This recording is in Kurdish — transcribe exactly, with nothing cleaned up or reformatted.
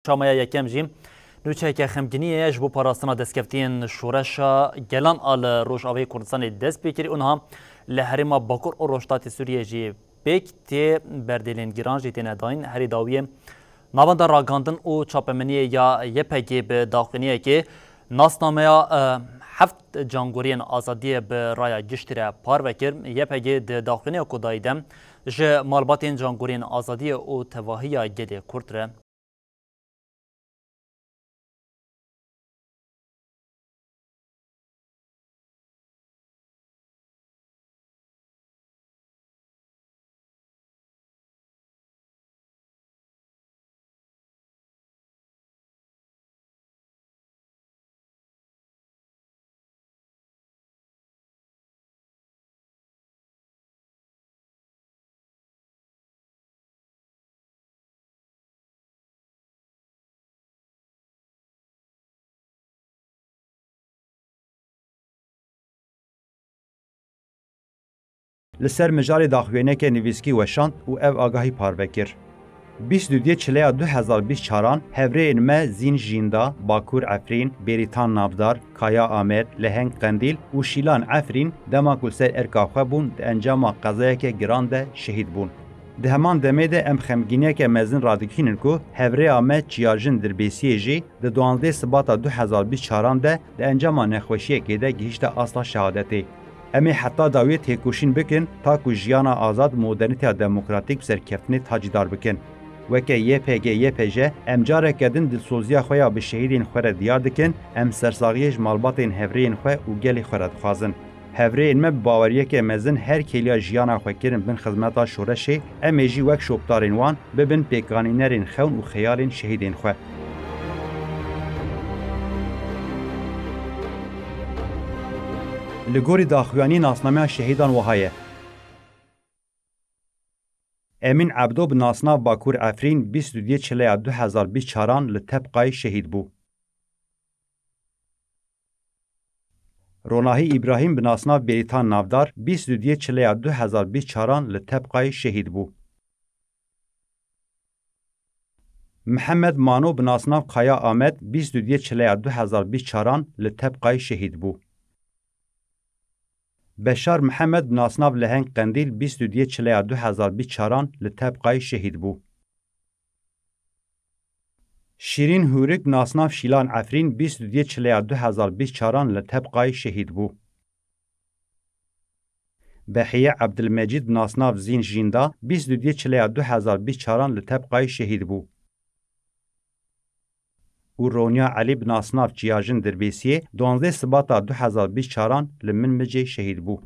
Şamaya yekem jî nûçeyeke xemgîniyê ye ji bo parastina destkeftiyên şoreşa gelan a li Rojavayê Kurdistanê dest pê kirî û niha li herêma Bakur û Rojhilatê Sûriyê jî pêk tê. Berdêlên giran jî têne dayîn. Herî dawiyê navenda ragandin û çapemeniyê ya Y P G bi daxuyaniyekê nasnameya, e, heft cangoriyên azadiyê bi raya giştî re parve kir. Y P G di daxuyaniya ku dayî de ji malbatên cangoriyên azadiyê û tevahiya gelê Kurd re Li ser mijarê daxuyaniyeke nivîskî weşand û ev agahî parve kir. Bîst û duyê çileya du hezar bîst çaran hevrêyên me Zîn Jînda, Bakur Efrîn, Bêrîtan Navdar, Kaya Amed, Leheng Qendîl û Şîlan Efrîn dema ku li ser erka xwe bûn di encama qezayeke giran de şehîd bûn. Di heman demê de em xemgîniyeke mezin radikînin ku hevrêya me Çiyajin Dirbêsiyê jî di duwazdeh Sibata du hezar bîst çaran de di encama nexweşiyekê de gihîşte asta şehadetê. Em ê heta dawiyê têkoşîn bikin ta ku jiyana azad, modernîteya demokratîk bi serkeftinê tacîdar bikin. Weke Y P G Y P J em careke din dilsoziya xwe ya bi şehîdên xwe re diyar dikin, em sersaxiyê ji malbatên hevrêyên xwe û gelê xwe re dixwazin. Hevrêyên me bi baweriyeke mezin her kêliya jiyana xwe kirin bin xizmeta şoreşê, em ê jî wek şopdarên wan bibin pêkanînerên xewn û xeyalên şehîdên xwe. Li gorî daxuyanî nasnameya şehîdan wiha ye. Emîn Ebdo bi nasnav Bakur Efrîn bîst û duyê çileya du hezar bîst çaran li Tebqayê şehîd bû. Ronahî Îbrahîm bi nasnav Bêrîtan Navdar bîst û duyê çileya du hezar bîst çaran li Tebqayê şehîd bû. Mihemed Mano bi nasnav Kaya Amed bîst û duyê çileya du hezar bîst çaran li Tebqayê şehîd bû. Beşar Mihemed bi nasnav Leheng Qendîl bîst û duyê çileya du hezar bîst çaran li Tebqayê şehîd bû. Şîrîn Hûrik bi nasnav Şîlan Efrîn bîst û duyê çileya du hezar bîst çaran li Tebqayê şehîd bû. Behiye Ebdilmecîd bi nasnav Zîn Jînda bîst û duyê çileya du hezar bîst çaran li Tebqayê şehîd bû. Û Ronya Elî bi nasnav Çiyajin Dirbêsiyê duwazdeh Sibata du hezar bîst çaran li Minbicê şehîd bû.